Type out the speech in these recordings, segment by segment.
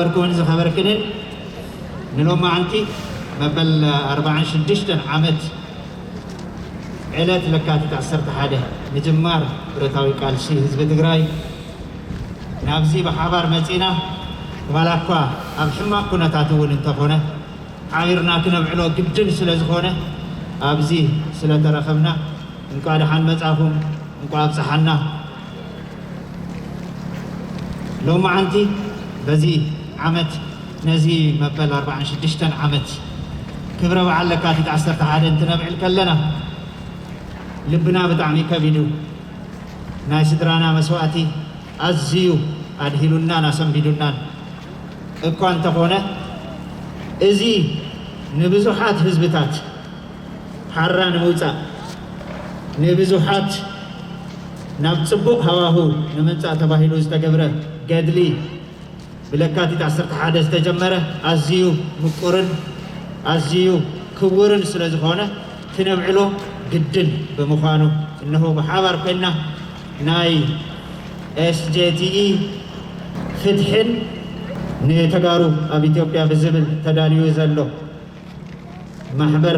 ዝኸበርኩምን ዝኸበርክንን፣ ንሎማዓንቲ መበል ኣርባዓን ሽዱሽተን ዓመት ዕለት ለካቲት ዓሰርተ ሓደ ምጅማር ብረታዊ ቃልሲ ህዝቢ ትግራይ ናብዚ ብሓባር መጺና፣ ዋላ እኳ ኣብ ሕማቕ ኩነታት እውን እንተኾነ፣ ሓቢርና ክነብዕሎ ግድን ስለ ዝኾነ፣ ኣብዚ ስለ ተረኸብና እንቋዕ ደሓን መጻኹም፣ እንቋዕ ኣብጽሓና። ሎማዓንቲ በዚ ዓመት ነዚ መበል ኣርባዓን ሽዱሽተን ዓመት ክብረ በዓል ለካቲት ዓሰርተ ሓደ እንትነብዕል ከለና፣ ልብና ብጣዕሚ ከቢዱ። ናይ ስድራና መስዋእቲ ኣዝዩ ኣድሂሉናን ኣሰንቢዱናን እኳ እንተኾነ፣ እዚ ንብዙሓት ህዝብታት ሓራ ንምውጻእ፣ ንብዙሓት ናብ ጽቡቕ ሃዋሁ ንምምጻእ ተባሂሉ ዝተገብረ ገድሊ፣ ብለካቲት ዓሰርተ ሓደ ዝተጀመረ ኣዝዩ ምቁርን ኣዝዩ ክቡርን ስለ ዝኾነ፣ ክነብዕሎ ግድን ብምዃኑ፣ እነሆ ብሓባር ኮይና ናይ ኤስጄቲኢ ፍትሕን ንተጋሩ ኣብ ኢትዮጵያ ብዝብል ተዳልዩ ዘሎ ማሕበር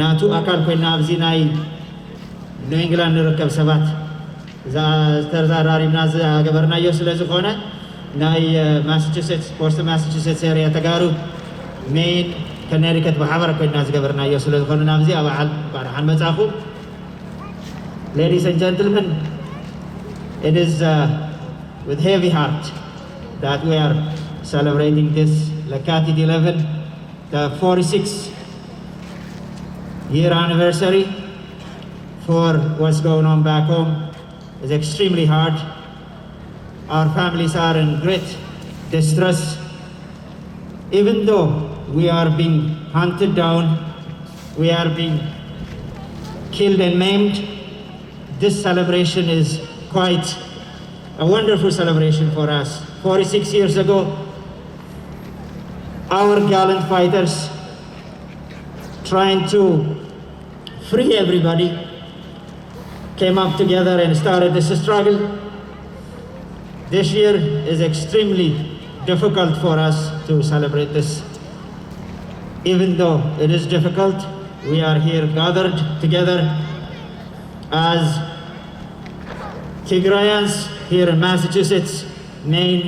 ናቱ ኣካል ኮይና፣ ኣብዚ ናይ ኒው ኢንግላንድ ንርከብ ሰባት፣ እዛ ተዘራሪብና ዝገበርናዮ ስለ ዝኾነ፣ ናይ ማሳቹሴትስ፣ ፖስት ማሳቹሴትስ ኤሪያ ተጋሩ፣ ሜይን፣ ከነቲከት ብሓባር ኮይና ዝገበርናዮ ስለ ዝኾነ፣ ናብዚ ኣብ በዓል እንኳዕ ደሓን መጻኹም። Ladies and gentlemen, it is uh, with heavy heart that we are celebrating this ለካቲት eleven, the forty-six year anniversary for what's going on back home. Is extremely hard. Our families are in great distress. Even though we are being hunted down, we are being killed and maimed, this celebration is quite a wonderful celebration for us. Forty-six years ago, our gallant fighters trying to free everybody came up together and started this struggle. This year is extremely difficult for us to celebrate this. Even though it is difficult, we are here gathered together as Tigrayans here in Massachusetts, Maine,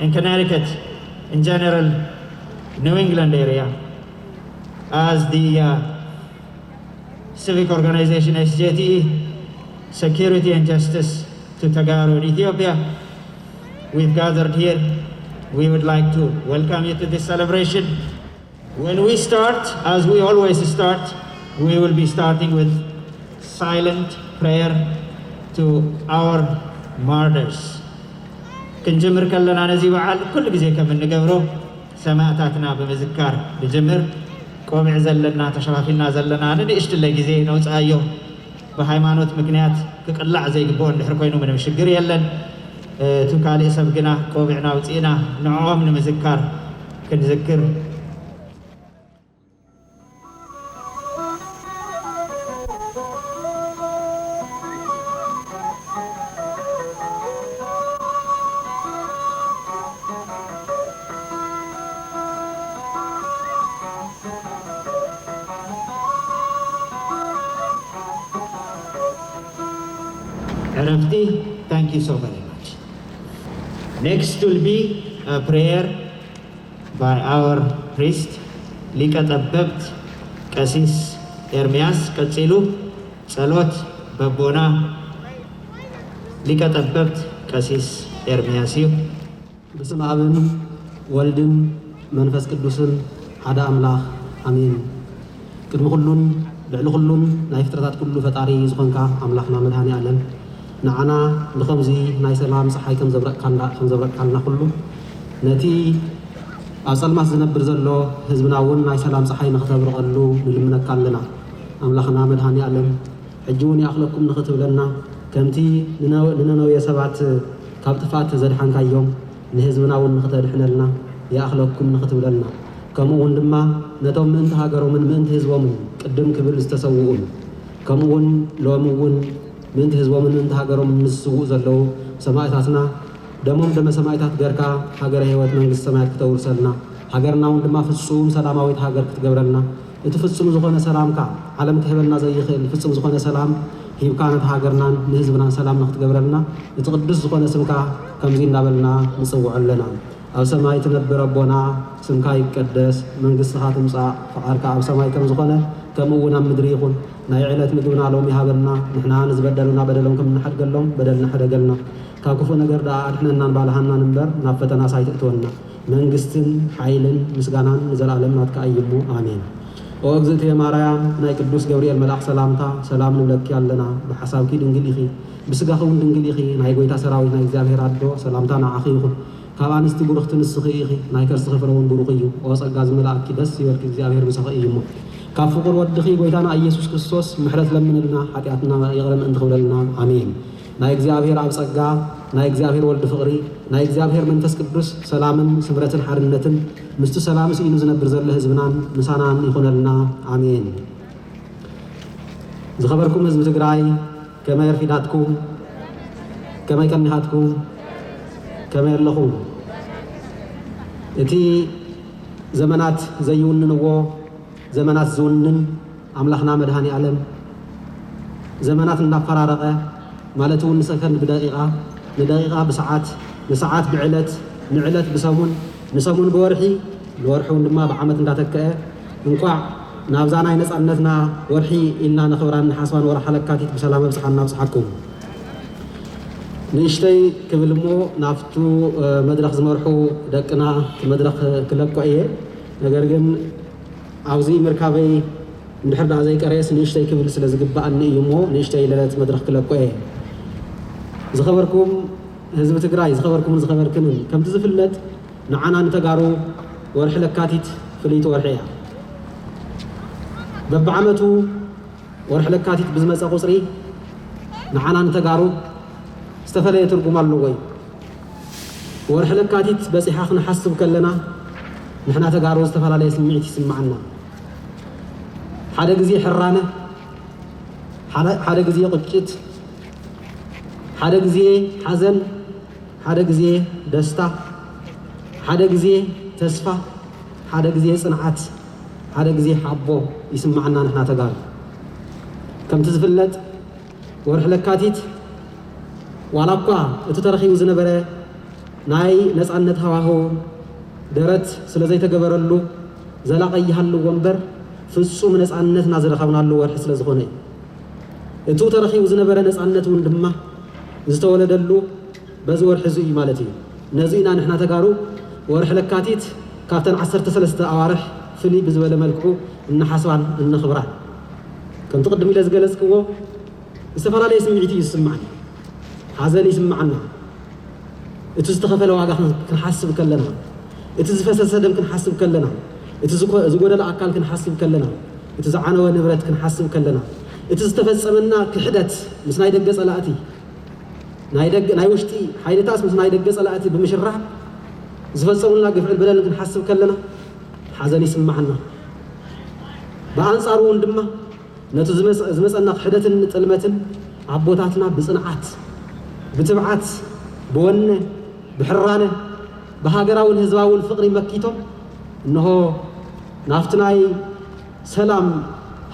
and Connecticut, in general, New England area, as the uh, civic organization S J T E, Security and Justice to Tagaro in Ethiopia. We've gathered here. We would like to welcome you to this celebration. When we start, as we always start, we will be starting with silent prayer to our martyrs. ክንጅምር ከለና ነዚ በዓል ኩሉ ግዜ ከም እንገብሮ ሰማእታትና ብምዝካር ንጅምር። ቆቢዕ ዘለና፣ ተሸፋፊና ዘለና ንንእሽትለይ ግዜ ነውፅኣዮ። ብሃይማኖት ምክንያት ክቅላዕ ዘይግብኦ እንድሕር ኮይኑ ምንም ሽግር የለን። እቲ ካልእ ሰብ ግና ቆቢዕና ኣውፂእና ንዕኦም ንምዝካር ክንዝክር። ዕረፍቲ። Thank you so very much. Next will be a prayer by our priest, ሊቀ ጠበብት ቀሲስ ኤርምያስ። ቀጺሉ ጸሎት በቦና ሊቀ ጠበብት ቀሲስ ኤርምያስ እዩ። በስመ ኣብን ወልድን መንፈስ ቅዱስን ሓደ ኣምላኽ ኣሜን። ቅድሚ ኩሉን ልዕሊ ኩሉን ናይ ፍጥረታት ኩሉ ፈጣሪ ዝኾንካ ኣምላኽና መድሃኔ ኣለም፣ ንዓና ንኸምዚ ናይ ሰላም ጸሓይ ከም ዘብረቕካና፣ ከም ዘብረቕካልና ኩሉ፣ ነቲ ኣብ ጸልማት ዝነብር ዘሎ ህዝብና እውን ናይ ሰላም ጸሓይ ንኽተብርቐሉ ንልምነካ ኣለና። ኣምላኽና መድሃኔ ኣለም፣ ሕጂ እውን ይኣኽለኩም ንኽትብለና፣ ከምቲ ንነወ-፣ ንነነዌ ሰባት ካብ ጥፍኣት ዘድሓንካዮም፣ ንህዝብና እውን ንኽተድሕነልና፣ ይኣኽለኩም ንኽትብለልና፣ ከምኡ እውን ድማ ነቶም ምእንቲ ሃገሮምን ምእንቲ ህዝቦምን ቅድም ክብል ዝተሰውኡን፣ ከምኡ እውን ሎሚ እውን ምእንቲ ህዝቦምን ምእንቲ ሃገሮምን ዝስውኡ ዘለዉ ሰማእታትና፣ ደሞም ደመ ሰማዕታት ገርካ ሃገረ ህይወት መንግስቲ ሰማያት ክተውርሰልና፣ ሃገርና እውን ድማ ፍጹም ሰላማዊት ሃገር ክትገብረልና፣ እቲ ፍጹም ዝኾነ ሰላምካ፣ ዓለም ክህበና ዘይኽእል ፍጹም ዝኾነ ሰላም ሂብካ ነቲ ሃገርናን ንህዝብናን ሰላም ንክትገብረልና እቲ ቅዱስ ዝኾነ ስምካ ከምዚ እናበልና ንጽውዖ ኣለና። ኣብ ሰማይ ትነብር ኣቦና፣ ስምካ ይቀደስ፣ መንግስትኻ ትምጻእ፣ ፈቓድካ ኣብ ሰማይ ከም ዝኾነ ከምኡ እውን ኣብ ምድሪ ይኹን። ናይ ዕለት ምግብና ሎሚ ሃበና፣ ንሕና ንዝበደሉና በደሎም ከም እንሓድገሎም በደልና ሕደገልና። ካብ ክፉእ ነገር ደኣ ኣድሕነናን ባልሃናን እምበር፣ ናብ ፈተናስ ኣይትእትወና። መንግስትን ሓይልን ምስጋናን ንዘለኣለም ናትካ እዩ እሞ፣ ኣሜን። ኦ እግዝእትየ ማርያም፣ ናይ ቅዱስ ገብርኤል መልኣኽ ሰላምታ ሰላም ንብለኪ ኣለና። ብሓሳብኪ ድንግል ኢኺ፣ ብስጋኺ እውን ድንግል ኢኺ። ናይ ጎይታ ሰራዊት ናይ እግዚኣብሔር ኣዶ ሰላምታ ንዓኺ ይኹን። ካብ ኣንስቲ ብሩኽቲ ንስኺ ኢኺ፣ ናይ ከርስኺ ፍረ እውን ብሩኽ እዩ። ኦ ጸጋ ዝመልኣኪ ደስ ይበልኪ፣ እግዚኣብሔር ምሳኺ እዩ እሞ፣ ካብ ፍቑር ወድኺ ጎይታና ኢየሱስ ክርስቶስ ምሕረት ለምንልና፣ ሓጢኣትና ይቕረ ምእንቲ ክብለልና። ኣሜን። ናይ እግዚኣብሔር ኣብ ጸጋ፣ ናይ እግዚኣብሔር ወልድ ፍቕሪ፣ ናይ እግዚኣብሔር መንፈስ ቅዱስ ሰላምን ስምረትን ሓርነትን ምስቲ ሰላም ስኢኑ ዝነብር ዘሎ ህዝብናን ምሳናን ይኹነልና። ኣሜን። ዝኸበርኩም ህዝቢ ትግራይ፣ ከመይ ኣርፊዳትኩም? ከመይ ቀኒኻትኩም? ከመይ ኣለኹም? እቲ ዘመናት ዘይውንንዎ ዘመናት ዝውንን ኣምላኽና መድኃኔ ዓለም፣ ዘመናት እንዳፈራረቐ፣ ማለት እውን ንሰከንድ ብደቂቓ፣ ንደቂቓ ብሰዓት፣ ንሰዓት ብዕለት፣ ንዕለት ብሰሙን፣ ንሰሙን ብወርሒ፣ ንወርሒ እውን ድማ ብዓመት እንዳተክአ፣ እንኳዕ ናብዛ ናይ ነጻነትና ወርሒ ኢልና ነኽብራን ንሓስባን ወርሓ ለካቲት ብሰላም ኣብጽሓና ኣብጽሓኩም። ንእሽተይ ክብል እሞ ናብቱ፣ እ፣ መድረኽ ዝመርሑ ደቅና እቲ መድረኽ ክለቆ እየ። ነገር ግን ኣብዚ ምርካበይ እንድሕር ደኣ ዘይቀረየስ ንእሽተይ ክብል ስለ ዝግብኣኒ እዩ እሞ ንእሽተይ ኢለ ነቲ መድረኽ ክለቆ እየ። ዝኸበርኩም ህዝቢ ትግራይ፣ ዝኸበርኩምን ዝኸበርክንን፣ ከምቲ ዝፍለጥ ንዓና ንተጋሩ ወርሒ ለካቲት ፍልይቲ ወርሒ እያ። በብዓመቱ ወርሒ ለካቲት ብዝመጸ ቁጽሪ ንዓና ንተጋሩ ዝተፈለየ ትርጉም ኣለዎ እዩ። ወርሒ ለካቲት በጺሓ ክንሓስብ ከለና ንሕና ተጋሩ ዝተፈላለየ ስምዒት ይስምዓና። ሓደ ግዜ ሕራነ፣ ሓደ፣ ሓደ ግዜ ቁጭት፣ ሓደ ግዜ ሓዘን፣ ሓደ ግዜ ደስታ፣ ሓደ ግዜ ተስፋ፣ ሓደ ግዜ ጽንዓት፣ ሓደ ግዜ ሓቦ ይስምዓና ንሕና ተጋሩ። ከምቲ ዝፍለጥ ወርሒ ለካቲት ዋላ እኳ እቲ ተረኺቡ ዝነበረ ናይ ነጻነት ሃዋህው ደረት ስለ ዘይተገበረሉ ዘላቒ ይሃልዎ እምበር ፍጹም ነጻነትና ዝረኸብናሉ ወርሒ ስለ ዝኾነ እዩ። እቱ ተረኺቡ ዝነበረ ነጻነት እውን ድማ ዝተወለደሉ በዚ ወርሒ እዚ እዩ ማለት እዩ። ነዚ ኢና ንሕና ተጋሩ ወርሒ ለካቲት ካብተን ዓሰርተ ሰለስተ ኣዋርሕ ፍልይ ብዝበለ መልክዑ እንሓስባን እንኽብራን። ከምቲ ቅድም ኢለ ዝገለጽክዎ ዝተፈላለየ ስምዒት እዩ ዝስምዓና። ሓዘን ይስምዓና። እቲ ዝተኸፈለ ዋጋ ክን-፣ ክንሓስብ ከለና፣ እቲ ዝፈሰሰ ደም ክንሓስብ ከለና፣ እቲ ዝኮ-፣ ዝጎደለ ኣካል ክንሓስብ ከለና፣ እቲ ዝዓነወ ንብረት ክንሓስብ ከለና፣ እቲ ዝተፈጸመና ክሕደት ምስ ናይ ደገ ጸላእቲ፣ ናይ ደገ፣ ናይ ውሽጢ ሓይልታት ምስ ናይ ደገ ጸላእቲ ብምሽራሕ ዝፈጸሙልና ግፍዕን በደልን ክንሓስብ ከለና ሓዘን ይስምዓና። ብኣንጻሩ እውን ድማ ነቲ ዝመጸ-፣ ዝመጸና ክሕደትን ጥልመትን ኣቦታትና ብጽንዓት፣ ብትብዓት፣ ብወነ፣ ብሕራነ፣ ብሃገራውን ህዝባውን ፍቕሪ መኪቶም፣ እንሆ ናብቲ ናይ ሰላም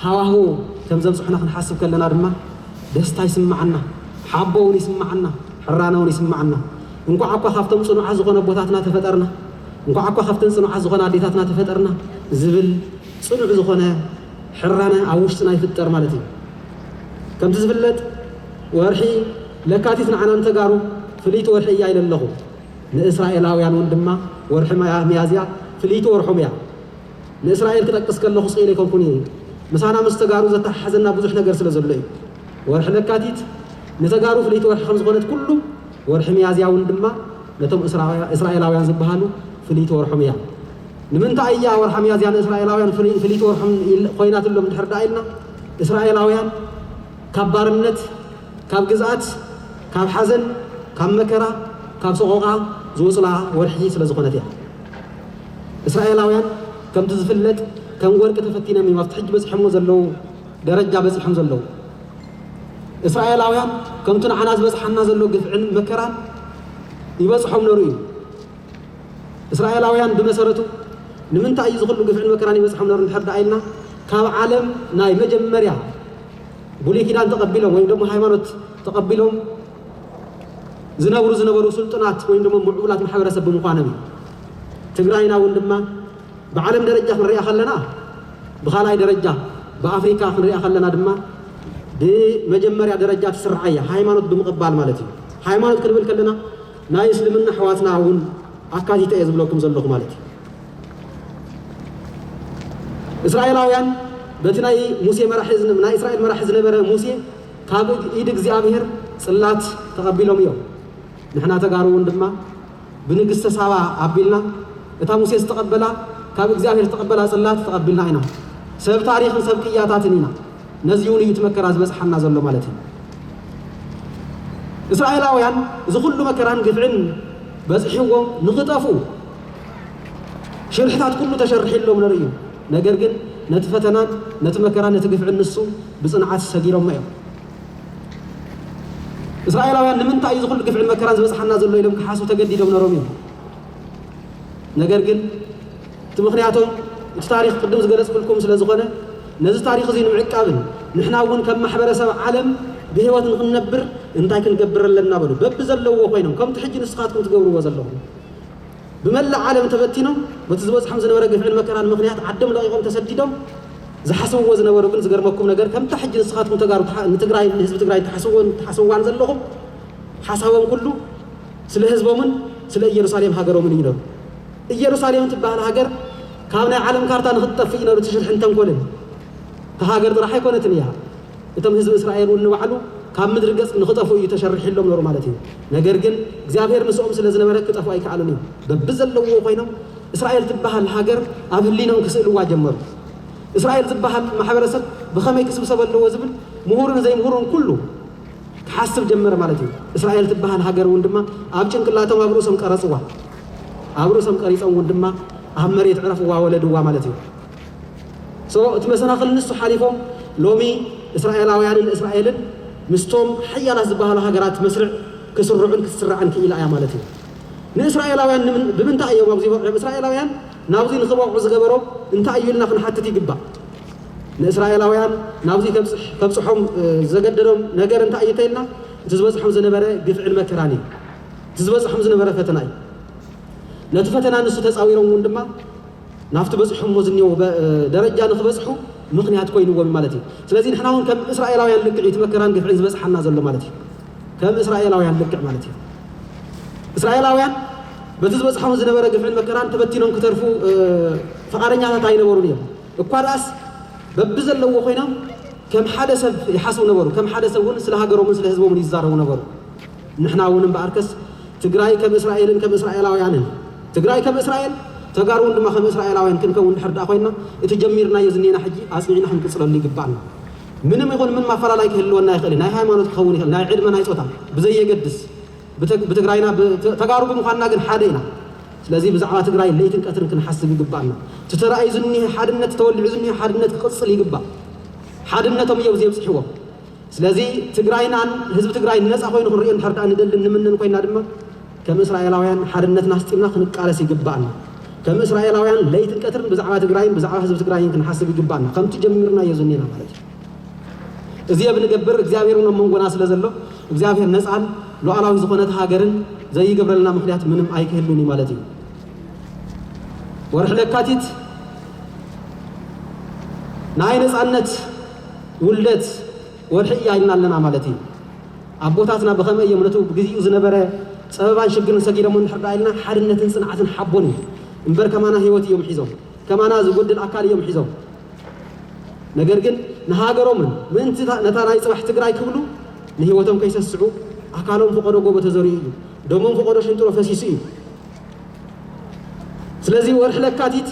ሃዋህው ከም ዘብጽሑና ክንሓስብ ከለና ድማ ደስታ ይስምዓና፣ ሓቦ እውን ይስምዓና፣ ሕራነ እውን ይስምዓና። እንኳዕ እኳ ካብቶም ጽኑዓት ዝኾነ ኣቦታትና ተፈጠርና፣ እንኳዕ እኳ ካብተን ጽኑዓት ዝኾነ ኣዴታትና ተፈጠርና ዝብል ጽኑዕ ዝኾነ ሕራነ ኣብ ውሽጥና ይፍጠር ማለት እዩ። ከምቲ ዝፍለጥ ወርሒ ለካቲት ንዓና ንተጋሩ ፍልይቲ ወርሒ እያ ኢለ ኣለኹ። ንእስራኤላውያን እውን ድማ ወርሒ መያ-፣ ሚያዝያ ፍልይቲ ወርሖም እያ። ንእስራኤል ክጠቅስ ከለኹ ስኢለ ኣይኮንኩን እየ። ምሳና ምስ ተጋሩ ዘተሓሓዘና ብዙሕ ነገር ስለ ዘሎ እዩ። ወርሒ ለካቲት ንተጋሩ ፍልይቲ ወርሒ ከም ዝኾነት ኩሉ፣ ወርሒ ሚያዝያ እውን ድማ ነቶም እስራኤ-፣ እስራኤላውያን ዝበሃሉ ፍልይቲ ወርሖም እያ። ንምንታይ እያ ወርሓ ሚያዝያ ንእስራኤላውያን ፍልይ-፣ ፍልይቲ ወርሖም ኢል-፣ ኮይናትሎም እንድሕር ደኣ ኢልና፣ እስራኤላውያን ካብ ባርነት፣ ካብ ግዝኣት፣ ካብ ሓዘን፣ ካብ መከራ፣ ካብ ሰቆቓ ዝወጹላ ወርሒ ስለ ዝኾነት እያ። እስራኤላውያን ከምቲ ዝፍለጥ ከም ወርቂ ተፈቲኖም እዮም ኣብቲ ሕጂ በጺሖምዎ ዘለዉ ደረጃ በጺሖም ዘለዉ። እስራኤላውያን ከምቲ ንዓና ዝበጽሓና ዘሎ ግፍዕን መከራን ይበጽሖም ነሩ እዩ። እስራኤላውያን ብመሰረቱ ንምንታይ እዩ ዝኹሉ ግፍዕን መከራን ይበጽሖም ነሩ እንድሕር ደኣ ኢልና፣ ካብ ዓለም ናይ መጀመርያ ብሉይ ኪዳን ተቐቢሎም ወይም ደሞ ሃይማኖት ተቐቢሎም ዝነብሩ ዝነበሩ ስልጡናት ወይም ደሞ ምዕቡላት ማሕበረሰብ ብምዃኖም እዩ። ትግራይና እውን ድማ ብዓለም ደረጃ ክንሪኣ ከለና፣ ብኻልኣይ ደረጃ ብኣፍሪካ ክንሪኣ ከለና ድማ ብመጀመርያ ደረጃ ትስራዕ እያ፣ ሃይማኖት ብምቕባል ማለት እዩ። ሃይማኖት ክንብል ከለና ናይ እስልምና ኣሕዋትና እውን ኣካቲተ እየ ዝብለኩም ዘለኹ ማለት እዩ። እስራኤላውያን በቲ ናይ ሙሴ መራሒ ዝነ-፣ ናይ እስራኤል መራሒ ዝነበረ ሙሴ ካብ ኢድ እግዚኣብሔር ጽላት ተቐቢሎም እዮም። ንሕና ተጋሩ እውን ድማ ብንግስተ ሳባ ኣቢልና እታ ሙሴ ዝተቐበላ፣ ካብ እግዚኣብሔር ዝተቐበላ ጽላት ተቐቢልና ኢና። ሰብ ታሪኽን ሰብ ቅያታትን ኢና። ነዚ እውን እዩ እቲ መከራ ዝበጽሓና ዘሎ ማለት እዩ። እስራኤላውያን እዚ ኩሉ መከራን ግፍዕን በጽሕዎም ንኽጠፍኡ ሽርሕታት ኩሉ ተሸርሒሎም ነርኢ እዩ። ነገር ግን ነቲ ፈተናን ነቲ መከራን ነቲ ግፍዕን ንሱ ብጽንዓት ሰጊሮሞ እዮም። እስራኤላውያን ንምንታይ እዩ እዚ ኩሉ ግፍዕን መከራን ዝበጽሓና ዘሎ ኢሎም ክሓስቡ ተገዲዶም ነሮም እዮም። ነገር ግን እቲ ምኽንያቶም እቲ ታሪኽ ቅድም ዝገለጽኩልኩም ስለ ዝኾነ፣ ነዚ ታሪኽ እዚ ንምዕቃብን ንሕና እውን ከም ማሕበረሰብ ዓለም ብህይወት ንኽንነብር እንታይ ክንገብር ኣለና በሉ። በብዘለዎ ኮይኖም ከምቲ ሕጂ ንስኻትኩም ትገብርዎ ዘለኹም ብመላእ ዓለም ተበቲኖም በቲ ዝበጽሖም ዝነበረ ግፍዕን መከራን ምኽንያት ዓዶም ለቒቖም ተሰዲዶም ዝሓስብዎ ዝነበሩ ግን ዝገርመኩም ነገር ከምታ ሕጂ ንስኻትኩም ተጋሩ ትሓ-፣ ንትግራይ ንህዝቢ ትግራይ ትሓስብዎን ትሓስብዋን ዘለኹም ሓሳቦም ኩሉ ስለ ህዝቦምን ስለ ኢየሩሳሌም ሃገሮምን እዩ ነሩ። ኢየሩሳሌም ትበሃል ሃገር ካብ ናይ ዓለም ካርታ ንኽትጠፍእ እዩ ነሩ እቲ ሽርሕን ተንኮልን። እታ ሃገር ጥራሕ ኣይኮነትን እያ። እቶም ህዝቢ እስራኤል እውን ንባዕሉ ካብ ምድሪ ገጽ ንኽጠፍኡ እዩ ተሸሪሕሎም ነሩ ማለት እዩ። ነገር ግን እግዚኣብሔር ምስኦም ስለ ዝነበረ ክጠፍኡ ኣይከኣሉን እዮም። በብዘለውዎ ኮይኖም እስራኤል ትበሃል ሃገር ኣብ ህሊኖም ክስእልዋ ጀመሩ። እስራኤል ዝበሃል ማሕበረሰብ ብኸመይ ክስብሰብ ኣለዎ ዝብል ምሁርን ዘይምሁርን ኩሉ ክሓስብ ጀመረ ማለት እዩ። እስራኤል ትበሃል ሃገር እውን ድማ ኣብ ጭንቅላቶም ኣብ ርእሶም ቀረጽዋ። ኣብ ርእሶም ቀሪጾም እውን ድማ ኣብ መሬት ዕረፍዋ ወለድዋ ማለት እዩ። So እቲ መሰናኽል ንሱ ሓሊፎም ሎሚ እስራኤላውያንን እስራኤልን ምስቶም ሓያላት ዝበሃሉ ሃገራት መስርዕ ክስርዑን ክትስራዕን ክኢላ እያ ማለት እዩ። ንእስራኤላውያን ንምን-፣ ብምንታይ እዮም ኣብዚ በቂዖም? እስራኤላውያን ናብዚ ንኽበቕዑ ዝገበሮም እንታይ እዩ ኢልና ክንሓትት ይግባእ። ንእስራኤላውያን ናብዚ ከብጽሕ-፣ ከብጽሖም፣ እ፣ ዘገደዶም ነገር እንታይ እዩ እንተኢልና፣ እቲ ዝበጽሖም ዝነበረ ግፍዕን መከራን እዩ። እቲ ዝበጽሖም ዝነበረ ፈተና እዩ። ነቲ ፈተና ንሱ ተጻዊሮም እውን ድማ ናብቲ በጽሖሞ ዝኒአው በ-፣ ደረጃ ንኽበጽሑ ምኽንያት ኮይንዎም ማለት እዩ። ስለዚ ንሕና እውን ከም እስራኤላውያን ልክዕ እዩ እቲ መከራን ግፍዕን ዝበጽሓና ዘሎ ማለት እዩ። ከም እስራኤላውያን ልክዕ ማለት እዩ። እስራኤላውያን በቲ ዝበጽሖም ዝነበረ ግፍዕን መከራን ተበቲኖም ክተርፉ፣ እ፣ ፍቓደኛታት ኣይነበሩን እዮም። እኳ ደኣስ በብዘለዎ ኮይኖም ከም ሓደ ሰብ ይሓስቡ ነበሩ። ከም ሓደ ሰብ እውን ስለ ሃገሮምን ስለ ህዝቦምን ይዛረቡ ነበሩ። ንሕና እውን እምበኣርከስ ትግራይ ከም እስራኤልን ከም እስራኤላውያንን፣ ትግራይ ከም እስራኤል፣ ተጋሩ እውን ድማ ከም እስራኤላውያን ክንከውን ድሕር ደኣ ኮይንና፣ እቲ ጀሚርናዮ ዝኒኤና ሕጂ ኣጽኒዕና ክንቅጽለሉ ይግባኣና። ምንም ይኹን ምን ማፈላለይ ክህልወና ይኽእል እዩ። ናይ ሃይማኖት ክኸውን ይኽእል፣ ናይ ዕድመ፣ ናይ ጾታ ብዘየገድስ፣ ብተ-፣ ብትግራይና ብ-፣ ተ-፣ ተጋሩ ብምዃንና ግን ሓደ ኢና። ስለዚ ብዛዕባ ትግራይ ለይትን ቀትርን ክንሓስብ ይግባኣና። እቲ ተራእዩ ዝኒሀ ሓድነት፣ ተወሊዑ ዝኒሀ ሓድነት ክቕጽል ይግባእ። ሓድነቶም እዮም ዘብጽሕዎም። ስለዚ ትግራይናን ህዝቢ ትግራይ ነፃ ኮይኑ ክንሪኦ እንድሕር ደኣ ንደልን ንምንን ኮይና ድማ ከም እስራኤላውያን ሓድነትና ኣስጢምና ክንቃለስ ይግባኣና። ከም እስራኤላውያን ለይትን ቀትርን ብዛዕባ ትግራይን ብዛዕባ ህዝቢ ትግራይን ክንሓስብ ይግባኣና። ከምቲ ጀሚርናዮ ዝኒና ማለት እዩ። እዚ ብንገብር እግዚኣብሔር እውን ኣብ መንጎና ስለ ዘሎ እግዚኣብሔር ነፃን ሉዓላዊ ዝኾነት ሃገርን ዘይገብረልና ምኽንያት ምንም ኣይክህሉን እዩ ማለት እዩ። ወርሒ ለካቲት ናይ ነፃነት ውልደት ወርሒ እያ ኢልና ኣለና ማለት እዩ። ኣቦታትና ብኸመይ እዮም ነቲ ብግዚኡ ዝነበረ ጸበባን ሽግርን ሰጊዶሞ እንድሕር ደኣ ኢልና ሓድነትን ጽንዓትን ሓቦን እዩ እምበር ከማና ህይወት እዮም ሒዞም፣ ከማና ዝጎድል ኣካል እዮም ሒዞም። ነገር ግን ንሃገሮምን ምእንቲ እታ-፣ ነታ ናይ ጽባሕ ትግራይ ክብሉ ንህይወቶም ከይሰስዑ ኣካሎም ፈቐዶ ጎቦ ተዘሪኡ እዩ፣ ደሞም ፈቐዶ ሽንጥሮ ፈሲሱ እዩ። ስለዚ ወርሒ ለካቲት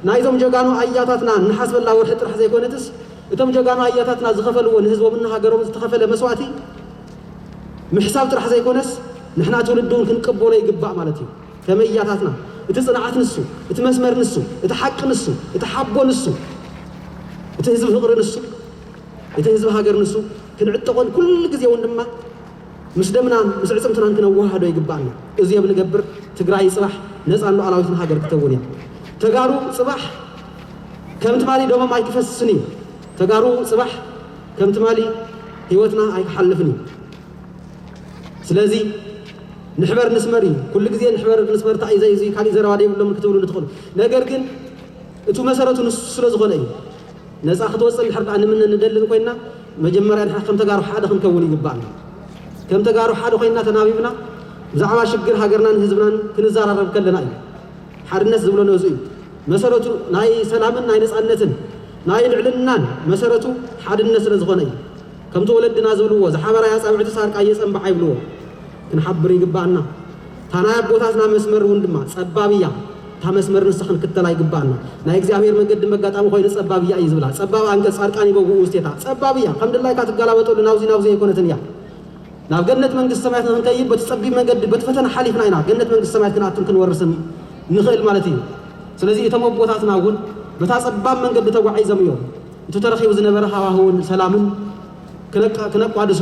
ናይዞም ጀጋኑ ኣያታትና እንሓስበላ ወርሒ ጥራሕ ዘይኮነትስ እቶም ጀጋኑ ኣያታትና ዝኸፈልዎ ንህዝቦምን ንሃገሮምን ዝተኸፈለ መስዋእቲ ምሕሳብ ጥራሕ ዘይኮነስ ንሕና ትውልዲ እውን ክንቅበሎ ይግባእ ማለት እዩ። ከመይ ኣያታትና እቲ ጽንዓት ንሱ፣ እቲ መስመር ንሱ፣ እቲ ሓቂ ንሱ፣ እቲ ሓቦ ንሱ፣ እቲ ህዝቢ ፍቕሪ ንሱ፣ እቲ ህዝቢ ሃገር ንሱ ክንዕጠቖን ኩሉ ግዜ እውን ድማ ምስ ደምናን ምስ ዕፅምትናን ክነወሃዶ ይግባእና። እዚ ኣብ ንገብር ትግራይ ፅባሕ ነፃን ሉዓላዊትን ሃገር ክትከውን እያ። ተጋሩ ፅባሕ ከም ትማሊ ደሞም ኣይክፈስስን እዩ። ተጋሩ ፅባሕ ከም ትማሊ ህይወትና ኣይክሓልፍን እዩ። ስለዚ ንሕበር ንስመር እዩ። ኩሉ ግዜ ንሕበር ንስመር እንታይ እዩ ዘይ- ካሊእ ዘረባ ዘይብሎም ክትብሉ ንትኽእሉ። ነገር ግን እቱ መሰረቱ ንሱ ስለ ዝኾነ እዩ። ነፃ ክትወፅእ እንድሕር ደኣ ንምነ ንደልን ኮይና መጀመርያ ንሕና ከም ተጋሩ ሓደ ክንከውን ይግባእና። ከም ተጋሩ ሓደ ኮይና ተናቢብና ብዛዕባ ሽግር ሃገርናን ህዝብናን ክንዘራረብ ከለና እዩ። ሓድነት ዝብሎ ነዙ እዩ። መሰረቱ ናይ ሰላምን ናይ ነፃነትን ናይ ልዕልናን መሰረቱ ሓድነት ስለ ዝኾነ እዩ። ከምቲ ወለድና ዝብልዎ ዝሓበራይ ኣፃብዕቲ ሳርቃ እየፀንባዓ ይብልዎ። ክንሓብር ይግባእና። እታ ናይ ኣቦታትና መስመር እውን ድማ ጸባብ እያ። እታ መስመር ንሳ ክንክተላ ይግባእና። ናይ እግዚኣብሔር መንገዲ መጋጣሚ ኮይኑ ጸባብ እያ እዩ ዝብላ። ጸባብ ኣንቀጽ ጻድቃን ይበውኡ ውስቴታ። ጸባብ እያ። ከም ድላይካ ትገላበጠሉ ናብዚ ናብዚ ኣይኮነትን እያ። ናብ ገነት መንግስቲ ሰማያት ንክንከይድ በቲ ጸቢብ መንገዲ በቲ ፈተና ሓሊፍና ኢና ገነት መንግስቲ ሰማያት ክንኣቱን ክንወርስን ንኽእል ማለት እዩ። ስለዚ እቶም ኣቦታትና እውን በታ ጸባብ መንገዲ ተጓዒዞም እዮም። እቲ ተረኺቡ ዝነበረ ሃዋህውን ሰላምን ክነቃ- ክነቋድሶ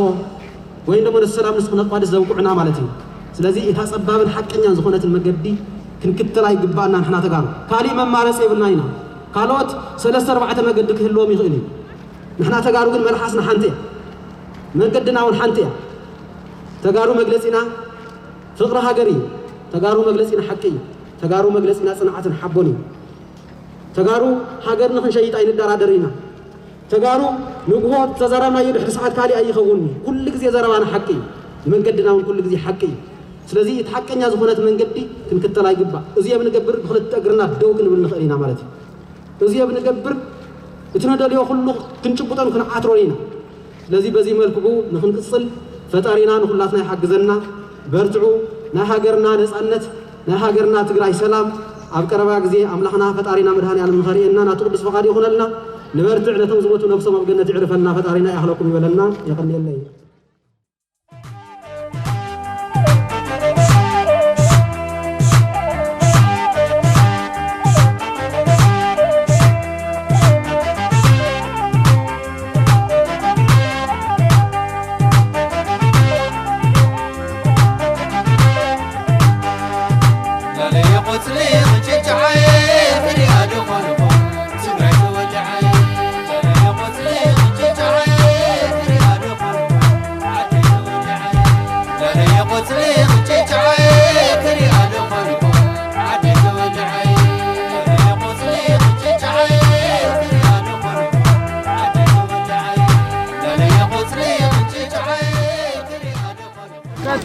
ወይም ደግሞ ነቲ ሰላም ንስ ክነቋድስ ዘብቁዕና ማለት እዩ። ስለዚ እታ ጸባብን ሓቀኛን ዝኾነትን መገዲ ክንክተላ ይግባእና። ንሕና ተጋሩ ካሊእ መማረፂ የብልና ኢና። ካልኦት ሰለስተ ኣርባዕተ መገዲ ክህልዎም ይኽእል እዩ። ንሕና ተጋሩ ግን መልሓስና ሓንቲ እያ፣ መገድና እውን ሓንቲ እያ። ተጋሩ መግለፂና ፍቕሪ ሃገር እዩ። ተጋሩ መግለፂና ሓቂ እዩ። ተጋሩ መግለፂና ጽንዓትን ሓቦን እዩ። ተጋሩ ሃገር ንኽንሸይጥ ኣይንደራደር ኢና። ተጋሩ ንግሆ ተዛራብናዮ ድሕሪ ሰዓት ካሊእ ኣይኸውን። ኩሉ ግዜ ዘረባና ሓቂ እዩ። መንገድና እውን ኩሉ ግዜ ሓቂ እዩ። ስለዚ እቲ ሓቀኛ ዝኾነት መንገዲ ክንክተላ ይግባእ። እዚ ኣብ ንገብር ብክልተ እግርና ደው ክንብል ንኽእል ኢና ማለት እዩ። እዚ ኣብ ንገብር እቲ ንደልዮ ኩሉ ክንጭብጦን ክንዓትሮን ኢና። ስለዚ በዚ መልክዑ ንኽንቅጽል ፈጣሪና ንኹላትና ይሓግዘና። በርትዑ። ናይ ሃገርና ነጻነት፣ ናይ ሃገርና ትግራይ ሰላም ኣብ ቀረባ ግዜ ኣምላኽና ፈጣሪና መድሃኔ ዓለም ንኸርእየና ናቱ ቅዱስ ፈቓዱ ይኹነልና። ንበርትዕ። ነቶም ዝሞቱ ነብሶም ኣብ ገነት ይዕርፈልና። ፈጣሪና ይኣኽለኩም ይበለና። የቐንየለይ።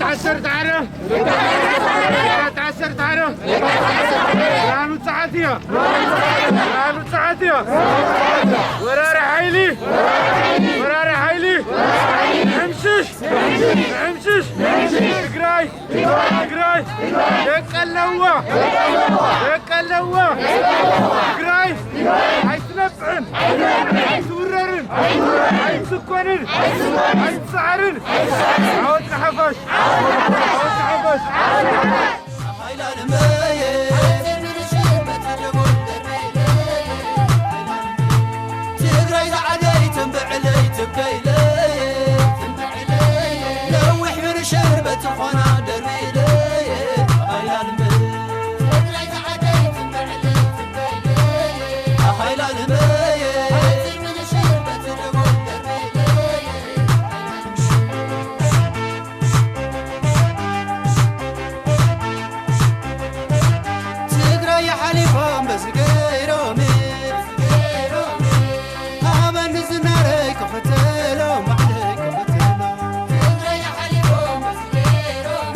ዓሰርተ ሓደ ዓሰርተ ሓደ ብርሃኑ ጸዓት እያ። ብርሃኑ ጸዓት እያ። ወራሪ ሓይሊ፣ ወራሪ ሓይሊ ሕምሽሽ፣ ሕምሽሽ። ትግራይ፣ ትግራይ ደቂ ኣለዋ፣ ደቂ ኣለዋ። ትግራይ ኣይትነብዕን፣ ኣይትውረርን፣ ኣይትስኮንን፣ ኣይትሰዓርን። ዓወት ንሓፋሽ! ዓወት ንሓፋሽ! ትግራይ ዝዓደይ ትንብዕለይ ትብከይለይ ነዊሕ ምንሽር በቲ ኾና ደርቢለይ ኣይላልምበ ትግራይ ሓሊፎም በዚ ገይሮም ኣበኒ ዝናረይ ክኽተሎም ባዕለይ ክኽተሎም ትግራይ ሓሊፎም በዚ ገይሮም